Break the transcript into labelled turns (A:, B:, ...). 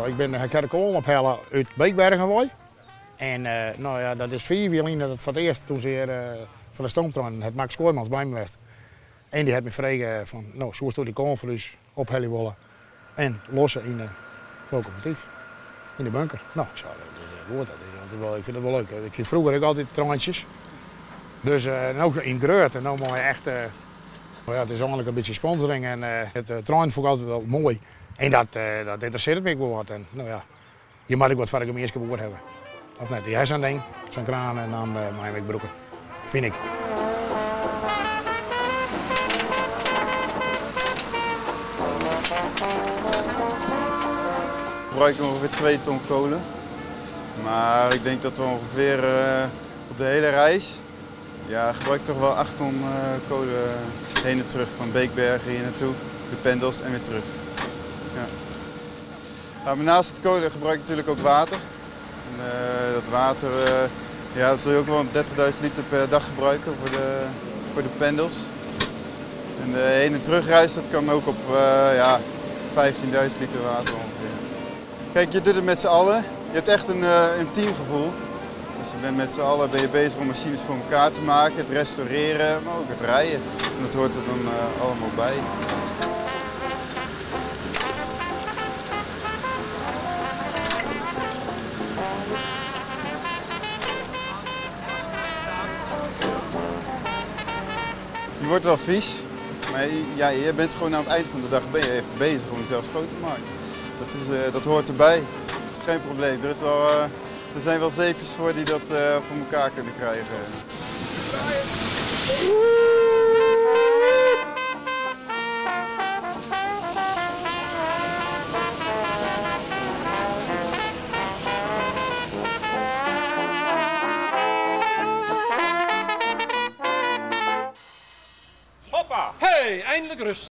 A: No, ik bin ik ha de koalen ophelle út Beekbergen wei. En no ja, dat is 5 jier lyn dat it foar it earst toen se hjir foar de stoomtreinen hat Max Kooijmans by my west. En dy hat my frege fan, no, soesto dy koalen foar ús ophelje wolle en losse yn de lokomotyf, yn de bunker. No, ik sei, dat is goed, dat is altyd wol, ik fyn it wol leuk. Ik hie froeger ek altyd treintsjes. Dus no yn grut en no mei echt, no ja, it is eigenlik in bytsje sponsoring en it trein fûn ik altyd wol moai. En dat dat ynteressearret my ek wol wat. En no ja, je moatte ek wat foar de gemienskip oer hawwe. Of net? Je ha sa'n ding, sa'n kraan en dan mei je him ek brûke, fyn ik.
B: We gebruiken ongeveer 2 ton kolen. Maar ik denk dat we ongeveer op de hele reis ja, gebruik ik toch wel 8 ton kolen heen en terug van Beekbergen hier naartoe, de pendels en weer terug. Ja. Ja, maar naast het kolen gebruik ik natuurlijk ook water. En, dat water, ja, dat zul je ook wel 30.000 liter per dag gebruiken voor de pendels. En de heen- en terugreis, dat kan ook op ja, 15.000 liter water ongeveer. Kijk, je doet het met z'n allen. Je hebt echt een teamgevoel. Dus je bent met z'n allen ben je bezig om machines voor elkaar te maken, het restaureren, maar ook het rijden. En dat hoort er dan allemaal bij. Je wordt wel vies, maar ja, je bent gewoon aan het eind van de dag ben je even bezig om jezelf schoon te maken. Dat hoort erbij. Dat is geen probleem. Er zijn wel zeepjes voor die dat voor elkaar kunnen krijgen.
C: Hoppa! Hey, eindelijk rust!